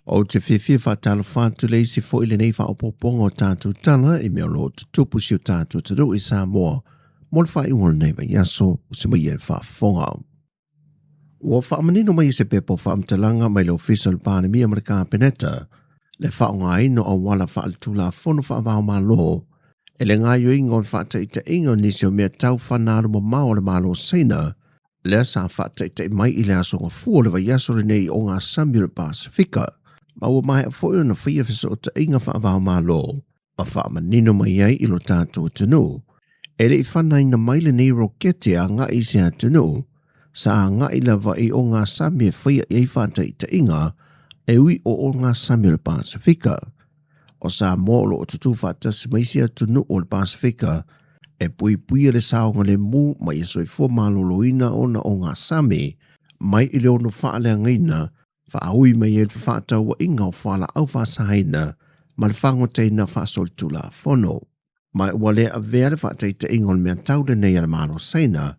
Ou te fiafia faatalofa atu le isi foi lenei faaopoopoga o tatou tala i mea o lo o tutupu i si o tatou atunuu i Samoa mo le faaiuga o lenei vaiaso o se maia e faafofoga. Ua faamanino mai i se pepa o faamatalaga mai le Ofisa o le Palemia ma le Kapeneta le faaaogaina o auala faaletulafono faava-o-Malo e le gaoioiga o le faataitaiga o nisi o mea tau fanalumamao a le Malo o Saina lea sa faataitai mai i le aso Gafua o le vaiaso lenei i ogasami o le Pasefika, ma ua maea foi ona faia fesootaiga faava-o-Malo ma faamanino mai ai i lo tatou atunuu. E le i fanaina mai lenei roketi e agai i se atunuu, sa agai lava i ogasami e faia i ai faataitaiga e ui o ogasami o le Pasefika. O Samoa o lo o tutū faatasi ma isi atunuu o le Pasefika e puipuia le saogalemu ma ia soifua maloloina ona ogasami mai i le ono faaleagaina faaui mai ai le fefaatauaiga o fualaau faasaina ma le fagotaina faasolitulafono. Ma ua le avea le faataitaiga o le mea tau lenei a le Malo Saina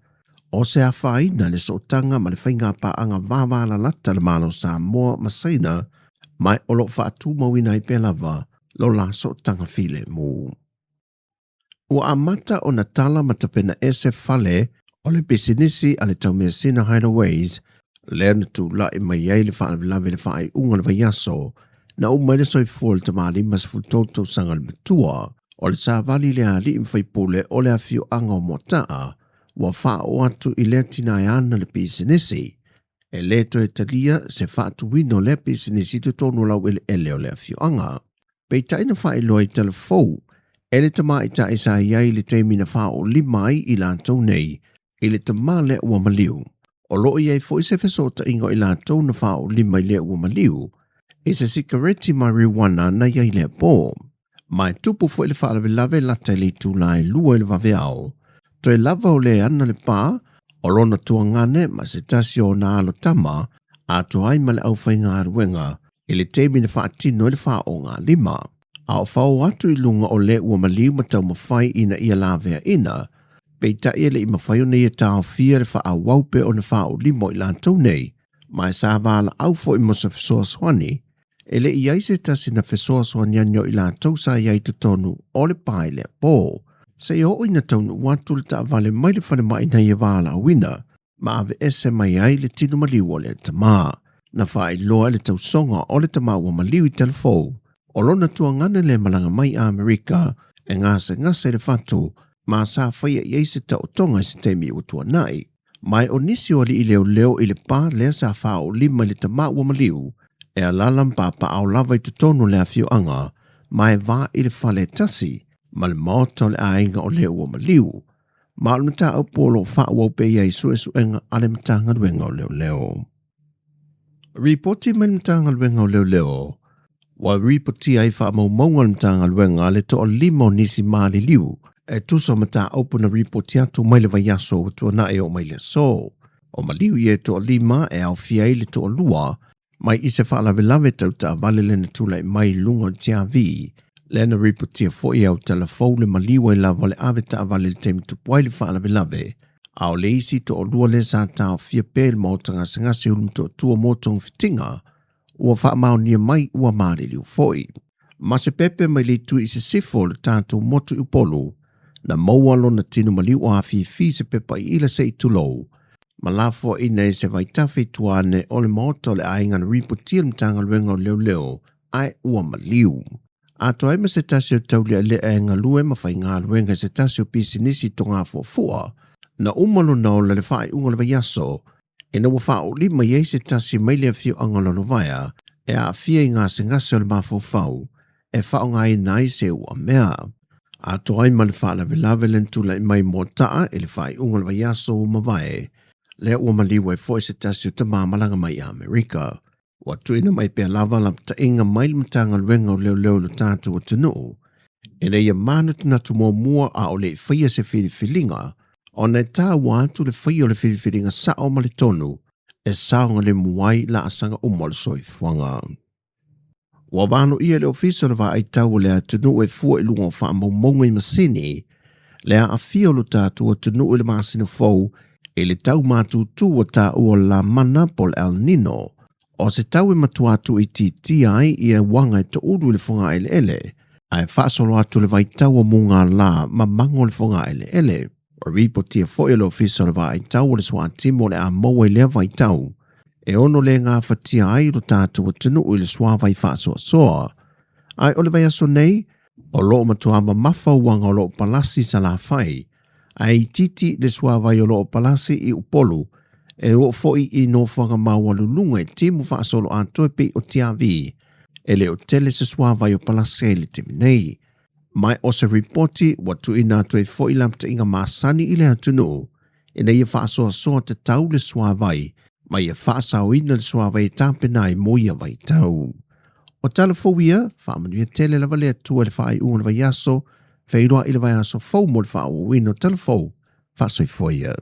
o se afaina le sootaga ma le faigapaaga vavalalata a le Malo Samoa ma Saina, ma o lo o faatumauina ai pea lava lo la sootaga filemu. Ua amata ona tala ma tapena ese fale o le pisinisi a le Taumeasina Hideaways lea na tulai mai ai le faalavelave i le faaiuga o le vaiaso na uma ai le soifua o le tama 53 tausaga le matua o le savali le alii ma faipule o le afioaga o Moataa ua faaoo atu i lea tina e ana le pisinisi. E le toe talia se faatuina o lea pisinisi i totonu o laueleele o le afioaga. Peitai na faailoa i tala fou e le tamaitai sa i ai i le taimi na faaoolima ai i latou nei i le tama lea ua maliu. O lo o i ai foi se fesootaiga o i latou na faaoolima i lea ua maliu i se sikareti mariuana na i ai lea po. Ma e tupu foi le faalavelave lata i le itula e 2 i le vaveao. Toe lava o le ana le pā o lona tuagane ma se tasi o ona alo tama atoa ai ma le aufaigaluega i le taimi na faatino ai le faaogalima. A o fao atu i luga o le ua maliu ma taumafai ina ia laveaina, peitai e le i mafai ona ia taofia le faaauau pea ona faaolima o i latou nei, ma e sa valaau foi mo se fesoasoani, e le i i ai se tasi na fesoasoani ane o i latou sa i ai i totonu o le pa i lea po. Seia oo ina taunuu atu le taavale mai le falemai na ia valaauina, ma aveese mai ai le tino maliu o le tama. Na faailoa e le tausoga o le tama ua maliu i Talafou, o lona tuagana lea malaga mai Amerika e gasegase i le fatu ma sa faia i ai se taotoga i se taimi ua tuanai. Ma o nisi o alii leoleo i le pa lea sa faaolima i le tama ua maliu, e alala ma papaao lava i totonu o le afioaga ma e va i le fale e tasi ma le maota o le aiga o lea ua maliu. Ma o le mataupu o lo o faaauau pea i ai suesuega a le Matagaluega o Leoleo. Ripoti mai le Matagaluega o Leoleo, ua ripotia ai faamaumauga a le Matagaluega le toalima o nisi maliliu e tusa o mataupu na ripoti atu mai le vaiaso ua tuanai oo mai le aso. O maliu ia e toalima e aofia ai le toalua mai i se faalavelave tau taavale lea na tulai mai i luga o le TRV, lea na ripotia foi e autala fou le maliu ai lava o le ave taavale i le taimi tupu ai le faalavelave, a o le isi toalua lea sa taofia pea i le maota gasegase Ulumotootua mo togafitiga, ua faamaonia mai ua maliliu foi. Ma se pepe mai le itu i sisifo o le tatou motu i Upolu, na maua lona tino maliu o afifi se pepa i ila se i tulou, ma lafoaina e se vaitafe i tua ane o le maota o le aiga na ripotia le Matagaluega o Leoleo ae ua maliu. Atoa ai ma se tasi o taulealea e galue ma faigaluega i se tasi o pisinisi togafuafua, na uma lona ola i le faaiuga o le vaiaso, ina ua faaolima i ai se tasi mai le afioaga o Lalovaea e aafia i gasegase o le mafaufau e faaaogaina ai se uamea. Atoa ai ma le faalavelave le na tulai mai Moataa i le faaiuga o le vaiaso ua mavae, lea ua maliu ai foi se tasi o tama malaga mai Amerika. Ua tuuina mai pea lava lapataiga mai le Matagaluega o Leoleo i lo tatou atunuu, ina ia manatunatu muamua a o le i faia se filifiliga, ona e taua atu le faia o le filifiliga sao ma le tonu e saogalemu ai laasaga uma o le soifuaga. Ua valoia e le Ofisa o le Vaai Tau o le Atunuu e fua i luga o faamaumauga i masini le aafia o lo tatou atunuu i le masina fou i le tau matutu ua taua o le Lamana po o le El Nino. O se tau e matua tuuitiitia ai ia uaga e toulu i le fogaeleele, ae faasolo atu le vaitau o mugala ma mago o le fogaeleele. Ua ripotia foi e le Ofisa o le Vaai Tau o le Suatimo o le a maua i lea vaitau e ono le gafatia ai lo tatou atunuu i le suavai faasoasoa. Ae o le vaiaso nei, o loo matua mamafa uaga o loo palasi i Salafai, ae itiiti le suavai o loo palasi i Upolu, e oo foi i nofoaga maualuluga e timu faasoloatoa e pei o Tiavi. E le o tele se suavai o palasi ai i le taimi nei. Ma o se ripoti ua tuuina atu ai foi lapataiga masani i le atunuu ina ia faasoasoa tatau le suavai ma ia faasaoina le suavai e tapena ai mo ia vaitau. O tala fou ia, faamanuia tele lava le Atua i le faaiuga o le vaiaso, feiloai i le vaiaso fou mo le faaauauina o tala fou. Faasoifua ia.